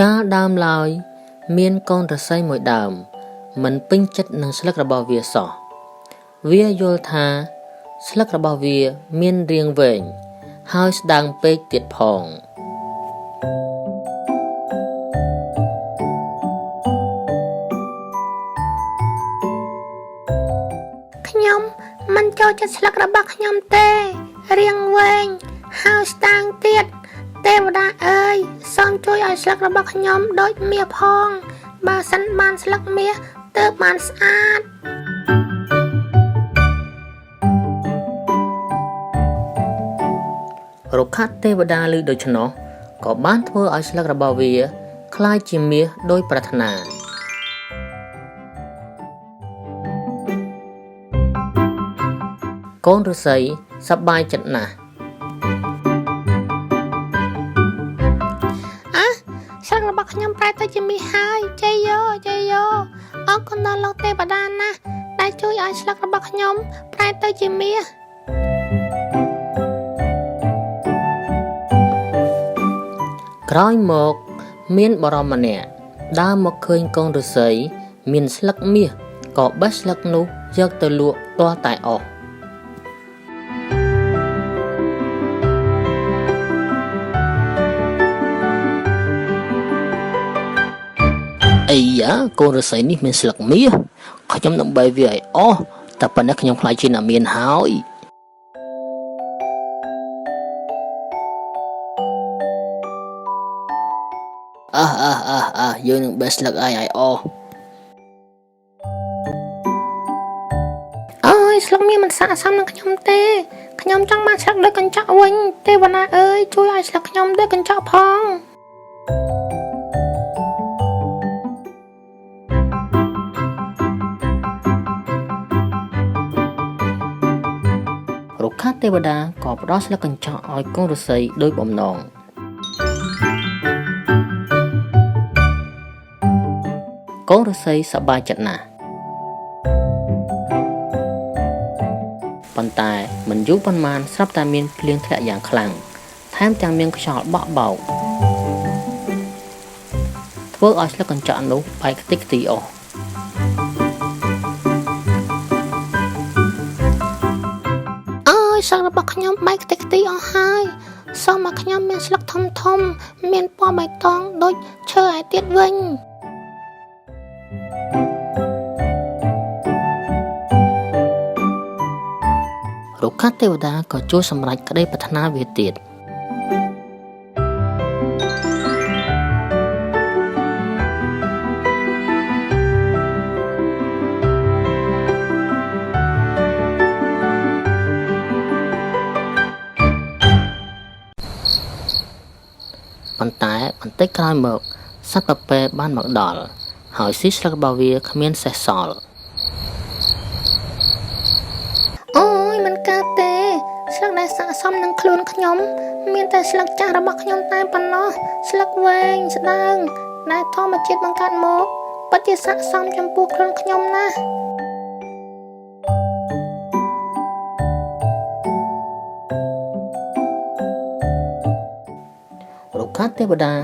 កាលដើមឡើយ មានកូនឫស្សីមួយដើម មិនពេញចិត្តនឹងស្លឹករបស់វាសោះ វាយល់ថាស្លឹករបស់វាមានរាងវែង ហើយស្ដើងពេកទៀតផង ខ្ញុំមិនចូលចិត្តស្លឹករបស់ខ្ញុំទេរាងវែងហើយស្ដើងទៀតទេវតាអើយសូមជួយឲ្យស្លឹករបស់ខ្ញុំដូចមាសផង បើសិនបានស្លឹកមាសទើបបានស្អាត រុក្ខទេវតាឮដូច្នោះក៏បានធ្វើឲ្យស្លឹករបស់វាក្លាយជាមាសដូចប្រាថ្នា កូនឫស្សីសប្បាយចិត្តណាស់ អះស្លឹករបស់ខ្ញុំប្រែទៅជាមាសហើយជ័យយោជ័យយោអរគុណដល់លោកទេវតាណាស់ដែលជួយឲ្យស្លឹករបស់ខ្ញុំប្រែទៅជាមាស ក្រោយមកមានបរិមម្នាក់ដើរមកឃើញកូនឫស្សីមានស្លឹកមាសក៏បេះស្លឹកនោះយកទៅលក់ទាល់តែអស់អីយ៉ាកូនឫស្សីនេះមានស្លឹកមាសខ្ញុំនឹងបេះវាឲ្យអស់តែប៉ុណ្ណេះខ្ញុំខ្លាចជាអ្នកមានហើយអះអះអះអះយើងនឹងបេះស្លឹកឯងឲ្យអស់ អើយស្លឹកមាសមិនស័ក្តិសមនឹងខ្ញុំទេខ្ញុំចង់បានស្លឹកដូចកញ្ចក់វិញទេវតាអើយជួយឲ្យស្លឹកខ្ញុំដូចកញ្ចក់ផង រុក្ខទេវតាក៏ផ្ដល់ស្លឹកកញ្ចក់ឲ្យកូនឫស្សីដូចបំណងកូនឫស្សីសប្បាយចិត្តណាស់ប៉ុន្តែមិនយូរប៉ុន្មានស្រាប់តែមានភ្លៀងធ្លាក់យ៉ាងខ្លាំងថែមទាំងមានខ្យល់បក់បោកធ្វើឲ្យស្លឹកកញ្ចក់នោះបែកខ្ទេចខ្ទីអស់ អើយស្លឹករបស់ខ្ញុំបែកខ្ទេចខ្ទីអស់ហើយសូមឲ្យខ្ញុំមានស្លឹកធំធំមានពណ៌បៃតងដូចឈើឯទៀតវិញ រុក្ខទេវតាក៏ជួយសម្រេចក្តីប្រាថ្នាវាទៀតប៉ុន្តែបន្តិចក្រោយមកសត្វពពែបានមកដល់ហើយស៊ីស្លឹករបស់វាគ្មានសេះសល់ អូយមិនកើតទេស្លឹកដែលស័ក្តិសមនឹងខ្លួនខ្ញុំមានតែស្លឹកចាស់របស់ខ្ញុំតែប៉ុណ្ណោះស្លឹកវែងស្ដើងដែលធម្មជាតិបង្កើតមកពិតជាស័ក្តិសមចំពោះខ្លួនខ្ញុំណាស់ រុក្ខទេវតា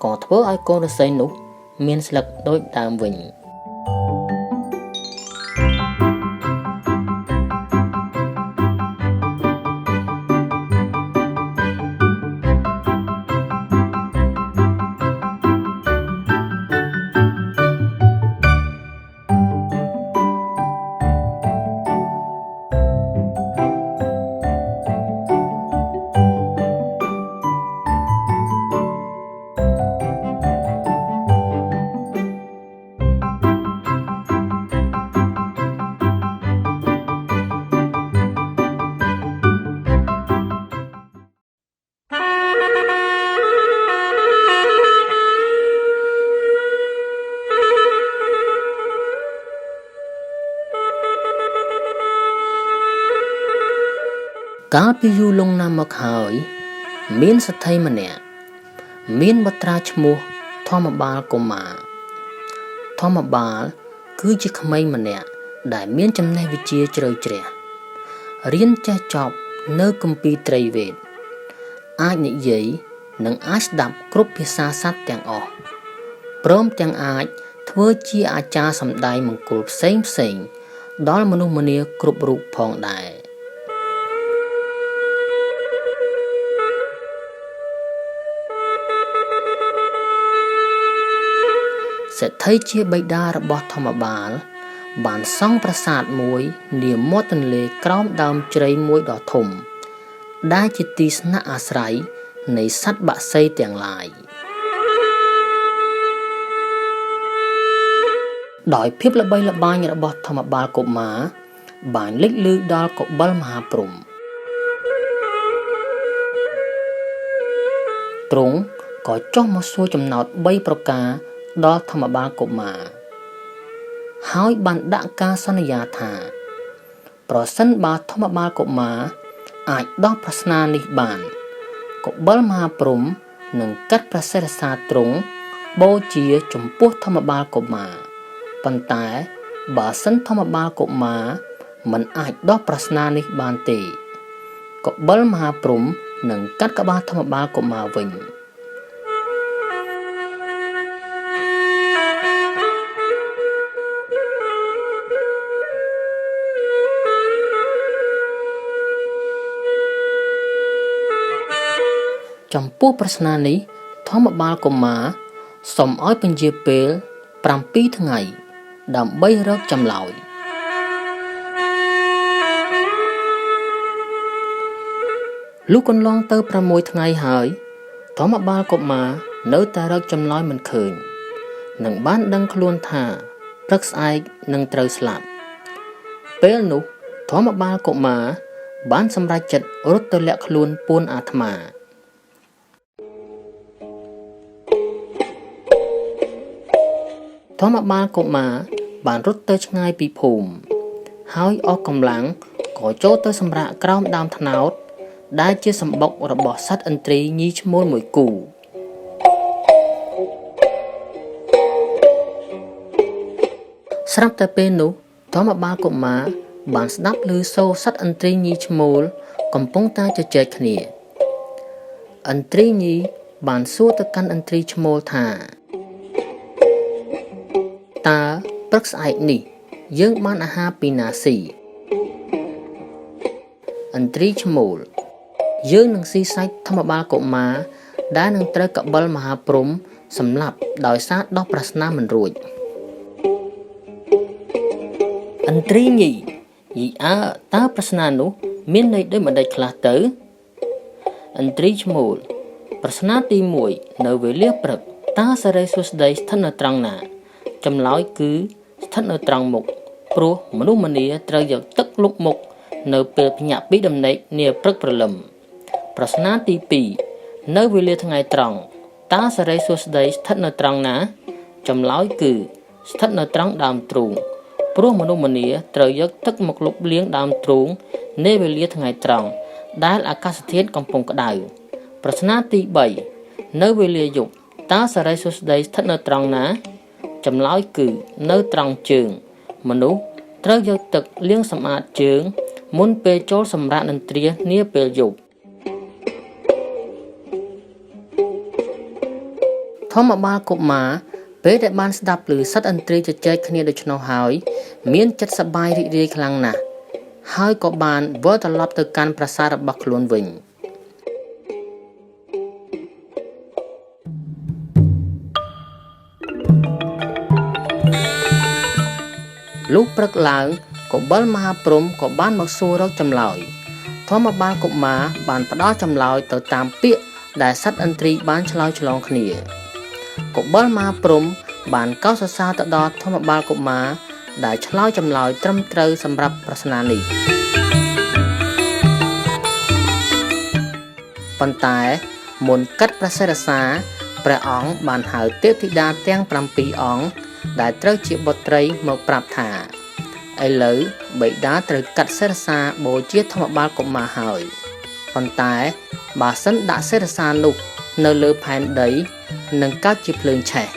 ក៏ធ្វើឲ្យកូនឫស្សីនោះមានស្លឹកដូចដើមវិញ កាលពីយូរលង់ណាស់មកហើយ មានសេដ្ឋីម្នាក់មានបុត្រាឈ្មោះធម្មបាលកុមារធម្មបាលគឺជាក្មេងម្នាក់ដែលមានចំណេះវិជ្ជាជ្រៅជ្រះរៀនចេះចប់នៅគម្ពីរត្រីវេទអាចនិយាយនិងអាចស្ដាប់គ្រប់ភាសាសត្វទាំងអស់ ព្រមទាំងអាចធ្វើជាអាចារ្យសម្ដែងមង្គលផ្សេងផ្សេងដល់មនុស្សម្នាគ្រប់រូបផងដែរសេដ្ឋីជាបិតារបស់ធម្មបាលបានសង់ប្រាសាទមួយនាមាត់ទន្លេក្រោមដើមជ្រៃមួយដ៏ធំដែលជាទីស្នាក់អាស្រ័យនៃសត្វបក្សីទាំងឡាយដោយភាពល្បីល្បាញរបស់ធម្មបាលកុមារបានលេចឮដល់កុបិលមហាព្រហ្មទ្រង់ក៏ចុះមកសួរចំណោទ3ប្រការដល់ធម្មបាលកុមារហើយបានដាក់ការសន្យាថាប្រសិនបើធម្មបាលកុមារអាចដោះប្រស្នានេះបានកុបិលមហាព្រហ្មនឹងកាត់ព្រះសិរសាទ្រង់បូជាចំពោះធម្មបាលកុមារប៉ុន្តែបើសិនធម្មបាលកុមារមិនអាចដោះប្រស្នានេះបានទេកុបិលមហាព្រហ្មនឹងកាត់ក្បាលធម្មបាលកុមារវិញចំពោះប្រស្នានេះធម្មបាលកុមារសូមឲ្យពន្យាពេល7ថ្ងៃដើម្បីរកចម្លើយលុះកន្លងទៅ6ថ្ងៃហើយធម្មបាលកុមារនៅតែរកចម្លើយមិនឃើញនិងបានដឹងខ្លួនថាព្រឹកស្អែកនឹងត្រូវស្លាប់ពេលនោះធម្មបាលកុមារបានសម្រេចចិត្តរត់ទៅលាក់ខ្លួនពួនអាត្មាធម្មបាលកុមារបានរត់ទៅឆ្ងាយពីភូមិហើយអស់កម្លាំងក៏ចូលទៅសម្រាកក្រោមដើមត្នោតដែលជាសម្បុករបស់សត្វឥន្ទ្រីញីឈ្មោលមួយគូស្រាប់តែពេលនោះធម្មបាលកុមារបានស្ដាប់ឮសូរសត្វឥន្ទ្រីញីឈ្មោលកំពុងតែជជែកគ្នាឥន្ទ្រីញីបានសួរទៅកាន់ឥន្ទ្រីឈ្មោលថាតើព្រឹកស្អែកនេះយើងបានអាហារពីណាស៊ីឥន្ទ្រីឈ្មោលយើងនឹងស៊ីសាច់ធម្មបាលកុមារដែលនឹងត្រូវកបិលមហាព្រហ្មសម្លាប់ដោយសារដោះប្រស្នាមិនរួចឥន្ទ្រីញីយីអើតើប្រស្នានោះមានន័យដូចម្ដេចខ្លះទៅឥន្ទ្រីឈ្មោលប្រស្នាទី1នៅវេលាព្រឹកតើសិរីសួស្តីស្ថិតនៅត្រង់ណាចម្លើយគឺស្ថិតនៅត្រង់មុខព្រោះមនុស្សម្នាត្រូវយកទឹកលុបមុខនៅពេលភ្ញាក់ពីដំណេកនាព្រឹកព្រលឹមប្រស្នាទី2នៅវេលាថ្ងៃត្រង់តើសិរីសួស្តីស្ថិតនៅត្រង់ណាចម្លើយគឺស្ថិតនៅត្រង់ដើមទ្រូងព្រោះមនុស្សម្នាត្រូវយកទឹកមកលុបលាងដើមទ្រូងនាវេលាថ្ងៃត្រង់ដែលអាកាសធាតុកំពុងក្តៅប្រស្នាទី3នៅវេលាយប់តើសិរីសួស្តីស្ថិតនៅត្រង់ណាចម្លើយគឺនៅត្រង់ជើងមនុស្សត្រូវយកទឹកលាងសម្អាតជើងមុនពេលចូលសម្រាកនិន្ទ្រានាពេលយប់ធម្មបាលកុមារពេលដែលបានស្ដាប់ឮសត្វឥន្ទ្រីជជែកគ្នាដូច្នោះហើយមានចិត្តសប្បាយរីករាយខ្លាំងណាស់ហើយក៏បានវិលត្រឡប់ទៅកាន់ប្រាសាទរបស់ខ្លួនវិញលុះព្រឹកឡើងកុបិលមហាព្រហ្មក៏បានមកសួររកចម្លើយធម្មបាលកុមារបានផ្ដល់ចម្លើយទៅតាមពាក្យដែលសត្វឥន្ទ្រីបានឆ្លើយឆ្លងគ្នាកុបិលមហាព្រហ្មបានកោតសរសើរទៅដល់ធម្មបាលកុមារដែលឆ្លើយចម្លើយត្រឹមត្រូវសម្រាប់ប្រស្នានេះប៉ុន្តែមុនកាត់ព្រះសិរសាព្រះអង្គបានហៅទេពធីតាទាំង7អង្គដែលត្រូវជាបុត្រីមកប្រាប់ថាឥឡូវបិតាត្រូវកាត់សិរសាបូជាធម្មបាលកុមារហើយប៉ុន្តែបើសិនដាក់សិរសានោះនៅលើផែនដីនឹងកើតជាភ្លើងឆេះ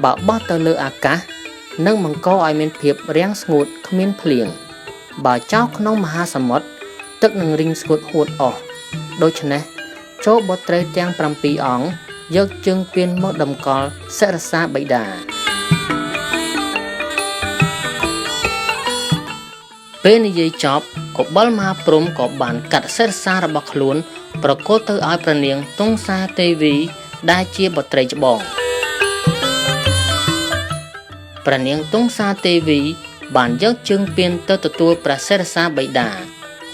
បើបោះទៅលើអាកាសនឹងបង្កឲ្យមានភាពរាំងស្ងួតគ្មានភ្លៀងបើចោលក្នុងមហាសមុទ្រទឹកនឹងរីងស្ងួតហួតអស់ដូច្នេះចូលបុត្រីទាំង7អង្គ យកជើងពានមកតម្កល់សិរសាបិតាពេលនិយាយចប់កុបិលមហាព្រហ្មក៏បានកាត់សិរសារបស់ខ្លួនប្រគល់ទៅឲ្យព្រះនាងទង្សាទេវីដែលជាបុត្រីច្បងព្រះនាងទង្សាទេវីបានយកជើងពានទៅទទួលព្រះសិរសាបិតា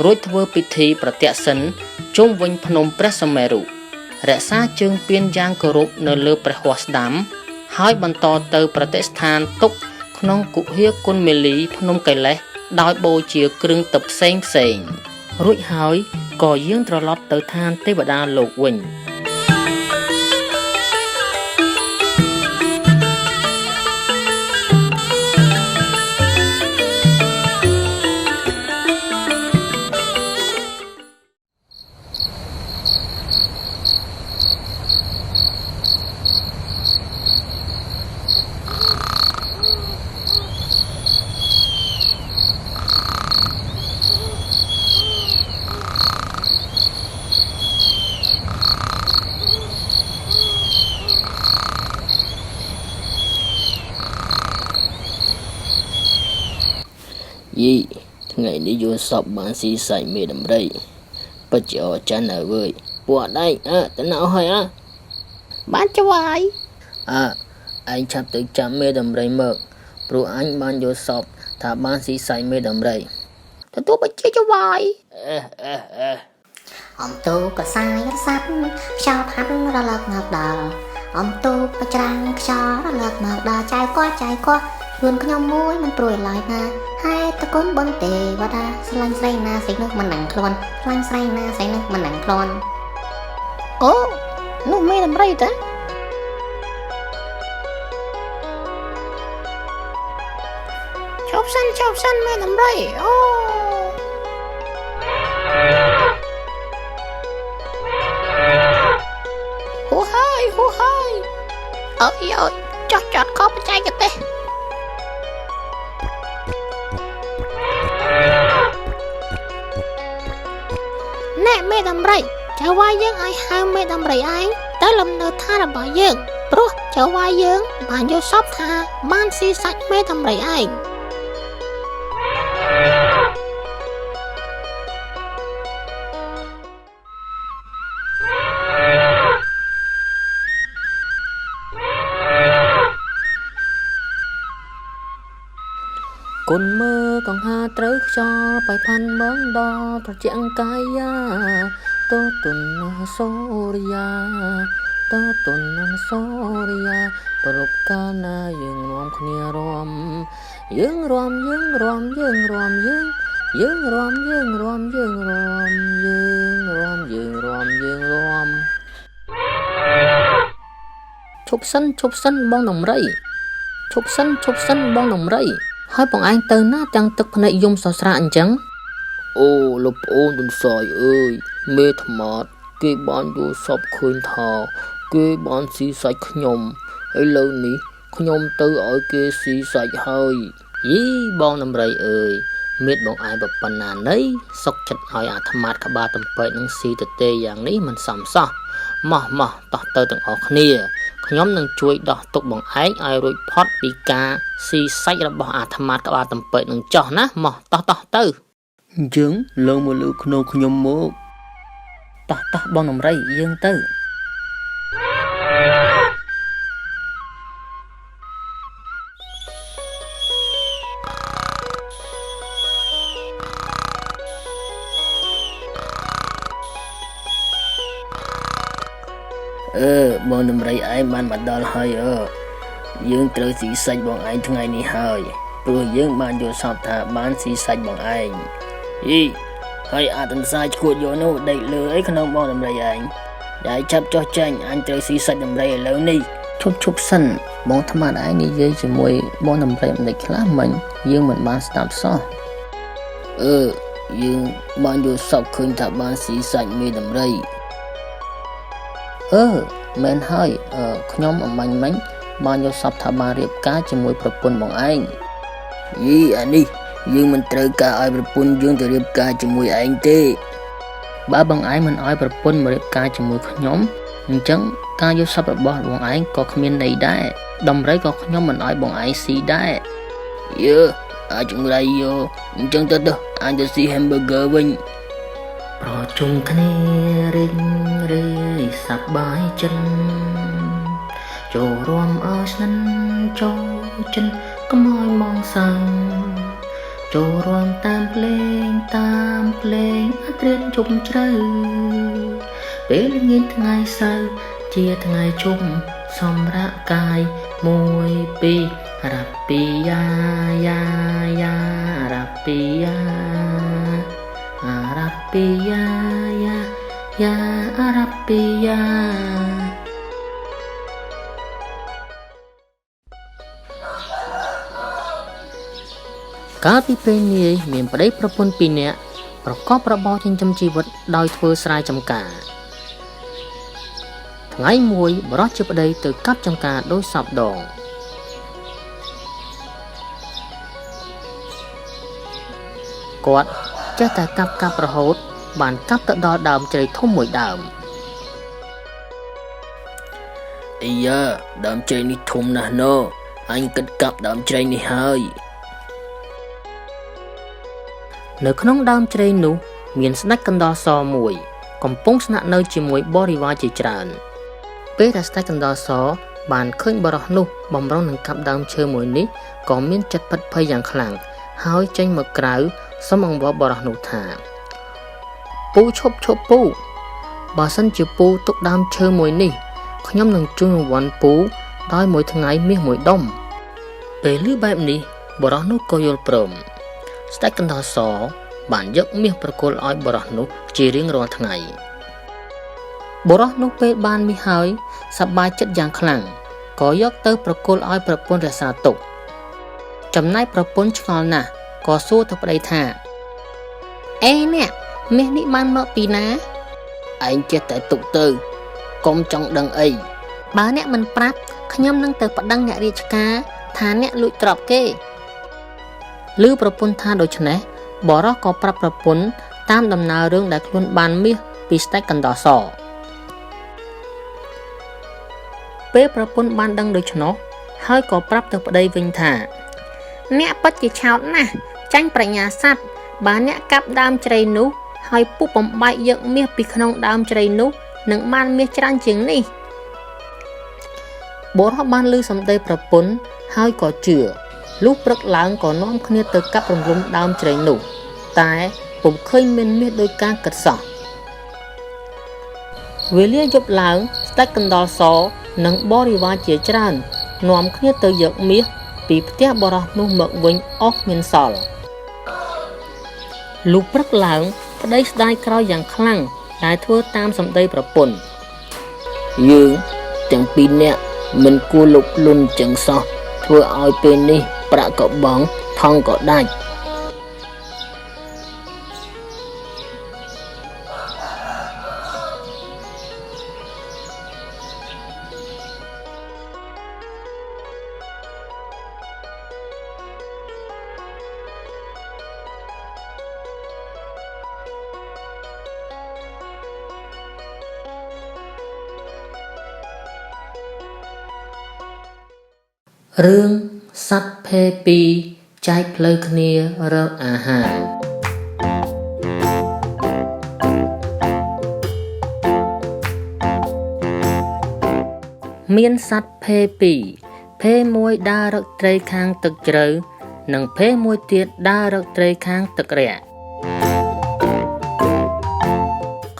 រួចធ្វើពិធីប្រទក្សិណជុំវិញភ្នំព្រះសុមេរុរក្សាជើងពានយ៉ាងគោរពនៅលើព្រះហស្ថស្ដាំហើយបន្តទៅប្រតិស្ថានទុកក្នុងគុហាគុណមេលីភ្នំកៃលេសដោយបូជាគ្រឿងទិព្វផ្សេងផ្សេងរួចហើយក៏យាងត្រឡប់ទៅឋានទេវតាលោកវិញយីថ្ងៃនេះយល់សពបានស៊ីសាច់មេដំរីពិតជាអស្ចារ្យណាស់វើយពួកអដែងអើទៅណៅហើយអើ បានចវាយ អើឯងឆាប់ទៅចាំមេដំរីមកព្រោះអញបានយល់សពថាបានស៊ីសាច់មេដំរី ទទួលបញ្ជាចវាយ អេអេអេ អំទូកសាយរសាប់ខ្យល់ផាត់រលកមកដល់អំទូកច្រាំងខ្យល់រលកមកដល់ចៅកោះចៅកោះខ្លួនខ្ញុំមួយមិនព្រួយឡើយណាហេតុគុណបុណ្យទេវតាស្រឡាញ់ស្រីណាស្រីនោះមិននឹងខ្លួនស្រឡាញ់ស្រីណាស្រីនោះមិននឹងខ្លួន អូនោះមេដំរីតាឈប់សិនឈប់សិនមេដំរីអូហូហើយហូហើយអើយអើយចោះចត់ខុសបច្ចេកទេសណែមេដំរីចៅវាយយើងឲ្យហៅមេដំរីឯងទៅលំនៅឋានរបស់យើងព្រោះចៅវាយយើងបានយល់សពថាបានស៊ីសាច់មេដំរីឯង គុណមើកង្ហាត្រូវខ្យល់បៃផាន់បងដល់ត្រជាក់កាយាតទុនសូរិយាតទុនសូរិយាប្រពកាលណាយើងនាំគ្នារំយើងរំយើងរំយើងរំយើងយើងរំយើងរំយើងរំយើងរំយើងរំយើងរំឈប់សិនឈប់សិនបងដំរីឈប់សិនឈប់សិនបងដំរីហើយបងឯងទៅណាទាំងទឹកភ្នែកយំសស្រាអញ្ចឹងអូលោកប្អូនទន្សាយអើយមេថ្មាតគេបានយល់សពឃើញថាគេបានស៊ីសាច់ខ្ញុំឥឡូវនេះខ្ញុំទៅឲ្យគេស៊ីសាច់ហើយយីបងដំរីអើយមេតបងឯងប៉ុណ្ណាណីសុកចិត្តឲ្យអាត្មាតក្បាលទំពេកនឹងស៊ីទៅទេយ៉ាងនេះមិនសមសោះម៉ោះម៉ោះតោះទៅទាំងអស់គ្នាខ្ញុំនឹងជួយដោះទុកបងឯងឲ្យរួចផុតពីការស៊ីសាច់របស់អាត្មាតក្បាលទំពេកនឹងចោះណាម៉ោះតោះតោះទៅអញ្ចឹងឡើងមកលើខ្នងខ្ញុំមកតោះតោះបងដំរីយើងទៅអឺបងដំរីឯងបានមកដល់ហើយអើយើងត្រូវស៊ីសាច់បងឯងថ្ងៃនេះហើយព្រោះយើងបានយល់សពថាបានស៊ីសាច់បងឯងយីហើយអាទន្សាយឈួតយកនោះដេកលើអីក្នុងបងដំរីឯងដែលចាប់ចោះចាញ់អញត្រូវស៊ីសាច់ដំរីឥឡូវនេះឈប់ឈប់សិនបងថ្មឯងនិយាយជាមួយបងដំរីមិនខ្លះមិញយើងមិនបានស្ដាប់សោះអឺយើងបានយល់សពឃើញថាបានស៊ីសាច់មេដំរីអឺមែនហើយខ្ញុំអំបញ្ញមិញបានយល់សពថាបានរៀបការជាមួយប្រពន្ធបងឯងយីអានេះយើងមិនត្រូវការឲ្យប្រពន្ធយើងទៅរៀបការជាមួយឯងទេបើបងឯងមិនឲ្យប្រពន្ធមករៀបការជាមួយខ្ញុំអញ្ចឹង ការយកសពរបស់បងឯងក៏គ្មានន័យដែរដំរីក៏ខ្ញុំមិនអោយបងឯងស៊ីដែរយើអាចង្រៃយោអញ្ចឹងទៅទៅអញទៅស៊ី hamburger វិញប្រជុំគ្នារីករាយសប្បាយចិត្តចូលរួមឲ្យស្និទ្ធចូលចិនកុំឲ្យមងសឹងចូលរួមតាមភ្លេងតាមភ្លេងអត្រៀនជុំជ្រៅពេលល្ងាចថ្ងៃសៅរ៍ជាថ្ងៃជុំសម្រាប់កាយ1 2រ៉ាពីយ៉ាយ៉ាយ៉ារ៉ាពីយ៉ាអារ៉ាពីយ៉ាយ៉ាយ៉ាអារ៉ាពីយ៉ាកាលពីពេលនាយមានប្តីប្រពន្ធពីរនាក់ប្រកបរបរចិញ្ចឹមជីវិតដោយធ្វើស្រែចម្ការថ្ងៃមួយបុរសជាប្តីទៅកាប់ចម្ការដោយសពដងគាត់ចេះតែកាប់រហូតបានកាប់ទៅដល់ដើមជ្រៃធំមួយដើមអាយ៉ាដើមជ្រៃនេះធំណាស់ណអញគិតកាប់ដើមជ្រៃនេះហើយនៅក្នុងដើមជ្រៃនោះមានស្ដេចកណ្ដុរសមួយកំពុងស្នាក់នៅជាមួយបរិវារជាច្រើនពេលដែលស្ដេចកណ្ដុរសបានឃើញបុរសនោះបំរុងនឹងកាប់ដើមឈើមួយនេះក៏មានចិត្តភិតភ័យយ៉ាងខ្លាំងហើយចេញមកក្រៅសូមអង្វរបុរសនោះថាពូឈប់ឈប់ពូបើសិនជាពូទុកដើមឈើមួយនេះខ្ញុំនឹងជូនរង្វាន់ពូដោយមួយថ្ងៃមាសមួយដុំពេលឮបែបនេះបុរសនោះក៏យល់ព្រមស្ដេចកណ្ដុរសបានយកមាសប្រគល់ឲ្យបុរសនោះជារៀងរាល់ថ្ងៃបុរសនោះពេលបានមាសហើយសប្បាយចិត្តយ៉ាងខ្លាំងក៏យកទៅប្រគល់ឲ្យប្រពន្ធរក្សាទុកចំណែកប្រពន្ធឆ្ងល់ណាស់ក៏សួរទៅប្តីថាអេអ្នកមាសនេះបានមកពីណាឯងចេះតែទុកទៅកុំចង់ដឹងអីបើអ្នកមិនប្រាប់ខ្ញុំនឹងទៅប្តឹងអ្នករាជការថាអ្នកលួចទ្រព្យគេឮប្រពន្ធថាដូច្នេះបុរសក៏ប្រាប់ប្រពន្ធតាមដំណើររឿងដែលខ្លួនបានមាសពីស្ដេចកណ្ដុរសពេលប្រពន្ធបានដឹងដូច្នោះហើយក៏ប្រាប់ទៅប្តីវិញថាអ្នកពិតជាឆោតណាស់ចាញ់ប្រាជ្ញាសត្វបើអ្នកកាប់ដើមជ្រៃនោះហើយពុះបំបែកយកមាសពីក្នុងដើមជ្រៃនោះនឹងបានមាសច្រើនជាងនេះបុរសបានឮសម្ដីប្រពន្ធហើយក៏ជឿលុះព្រឹកឡើងក៏នាំគ្នាទៅកាប់រំលំដើមជ្រៃនោះតែពុំឃើញមានមាសដោយការគិតសោះវេលាយប់ឡើងស្ដេចកណ្ដុរសនិងបរិវារជាច្រើននាំគ្នាទៅយកមាសពីផ្ទះបុរសនោះមកវិញអស់គ្មានសល់លុះព្រឹកឡើងប្តីស្ដាយក្រោយយ៉ាងខ្លាំងដែលធ្វើតាមសម្ដីប្រពន្ធយើងទាំងពីរនាក់មិនគួរលោភលន់ចឹងសោះធ្វើឲ្យពេលនេះប្រាក់ក៏បងថងក៏ដាច់រឿងសត្វភេពីរចែកផ្លូវគ្នារកអាហារមានសត្វភេពីរភេមួយដើររកត្រីខាងទឹកជ្រៅនិងភេមួយទៀតដើររកត្រីខាងទឹករាក់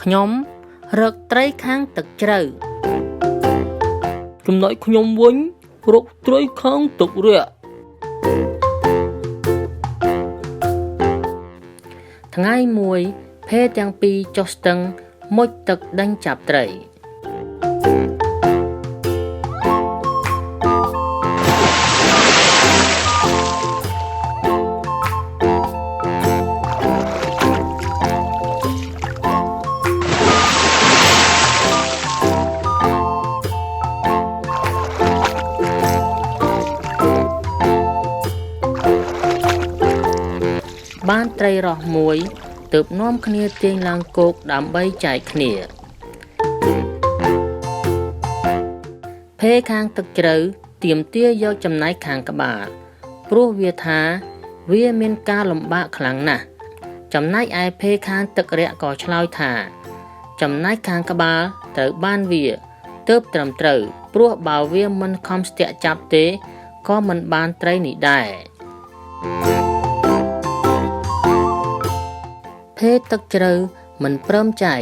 ខ្ញុំរកត្រីខាងទឹកជ្រៅចំណែកខ្ញុំវិញរកត្រីខាងទឹករាក់ថ្ងៃមួយភេទាំងពីរចុះស្ទឹងមុជទឹកដេញចាប់ត្រីបានត្រីរស់មួយទើបនាំគ្នាទាញឡើងគោកដើម្បីចែកគ្នា ភេខាងទឹកជ្រៅទាមទារយកចំណែកខាងក្បាលព្រោះវាថាវាមានការលំបាកខ្លាំងណាស់ចំណែកឯភេខាងទឹករាក់ក៏ឆ្លើយថាចំណែកខាងក្បាលត្រូវបានវាទើបត្រឹមត្រូវព្រោះបើវាមិនខំស្ទាក់ចាប់ទេក៏មិនបានត្រីនេះដែរភេទឹកជ្រៅមិនព្រមចែក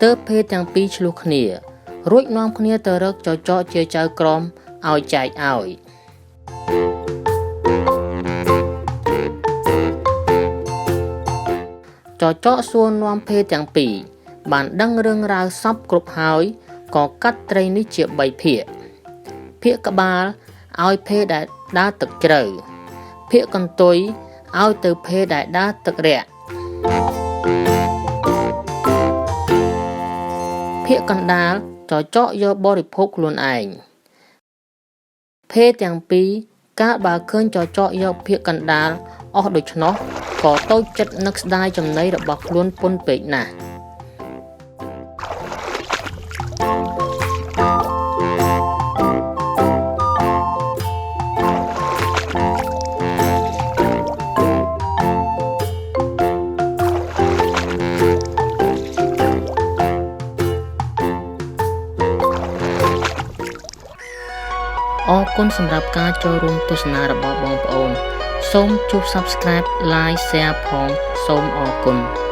ទើបភេទាំងពីរឆ្លោះគ្នារួចនាំគ្នាទៅរកចចកជាចៅក្រមឲ្យចែកឲ្យចចកសួរនាំភេទាំងពីរបានដឹងរឿងរ៉ាវសពគ្រប់ហើយក៏កាត់ត្រីនេះជា3ភាគភាគក្បាលឲ្យភេដែលដើរទឹកជ្រៅភាគកន្ទុយឲ្យទៅភេដែលដើរទឹករាក់ភាគកណ្ដាលចចកយកបរិភោគខ្លួនឯងភេទាំងពីរកាលបើឃើញចចកយកភាគកណ្ដាលអស់ដូច្នោះក៏តូចចិត្តនឹកស្ដាយចំណីរបស់ខ្លួនពន់ពេកណាស់អរគុណសម្រាប់ការចូលរួមទស្សនារបស់បងប្អូនសូមជួប Subscribe Like Share ផងសូមអរគុណ។